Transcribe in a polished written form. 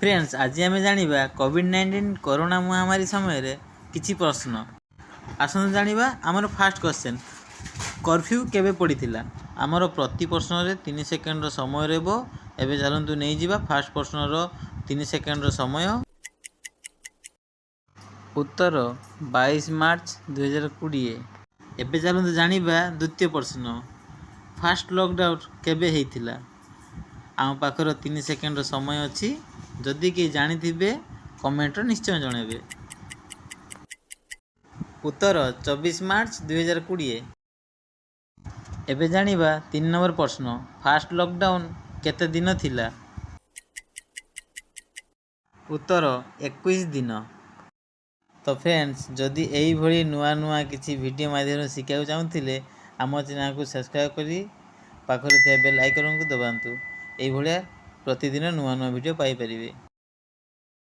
Friends, ଆଜି ଆମେ ଜାଣିବା କୋଭିଡ଼-19 କରୋନା ମହାମାରୀ ସମୟରେ କିଛି ପ୍ରଶ୍ନ। ଆସନ୍ତୁ ଜାଣିବା। ଆମର ଫାଷ୍ଟ କ୍ୱେଶ୍ଚନ୍, କର୍ଫ୍ୟୁ କେବେ ପଡ଼ିଥିଲା? ଆମର ପ୍ରତି ପ୍ରଶ୍ନରେ 3 ସେକେଣ୍ଡର ସମୟ ରହିବ। ଏବେ ଚାଲନ୍ତୁ ନେଇଯିବା ଫାଷ୍ଟ ପ୍ରଶ୍ନର 3 ସେକେଣ୍ଡର ସମୟ। ଉତ୍ତର 22 ମାର୍ଚ୍ଚ 2020। ଏବେ ଚାଲନ୍ତୁ ଜାଣିବା ଦ୍ୱିତୀୟ ପ୍ରଶ୍ନ, ଫାଷ୍ଟ ଲକଡାଉନ୍ କେବେ ହେଇଥିଲା? ଆମ ପାଖରେ 3 ସେକେଣ୍ଡର ସମୟ ଅଛି। ଯଦି କେହି ଜାଣିଥିବେ, କମେଣ୍ଟରେ ନିଶ୍ଚୟ ଜଣାଇବେ। ଉତ୍ତର 24 ମାର୍ଚ୍ଚ 2020। ଏବେ ଜାଣିବା 3 ନମ୍ବର ପ୍ରଶ୍ନ, ଫାଷ୍ଟ ଲକଡାଉନ୍ କେତେ ଦିନ ଥିଲା? ଉତ୍ତର 21 ଦିନ। ତ ଫ୍ରେଣ୍ଡସ୍, ଯଦି ଏଇଭଳି ନୂଆ ନୂଆ କିଛି ଭିଡ଼ିଓ ମାଧ୍ୟମରେ ଶିଖିବାକୁ ଚାହୁଁଥିଲେ, ଆମ ଚ୍ୟାନେଲକୁ ସବସ୍କ୍ରାଇବ୍ କରି ପାଖରେ ଥିବା ବେଲ୍ ଆଇକନ୍କୁ ଦବାନ୍ତୁ। ଏଇଭଳିଆ ପ୍ରତିଦିନ ନୂଆ ନୂଆ ଭିଡ଼ିଓ ପାଇପାରିବେ।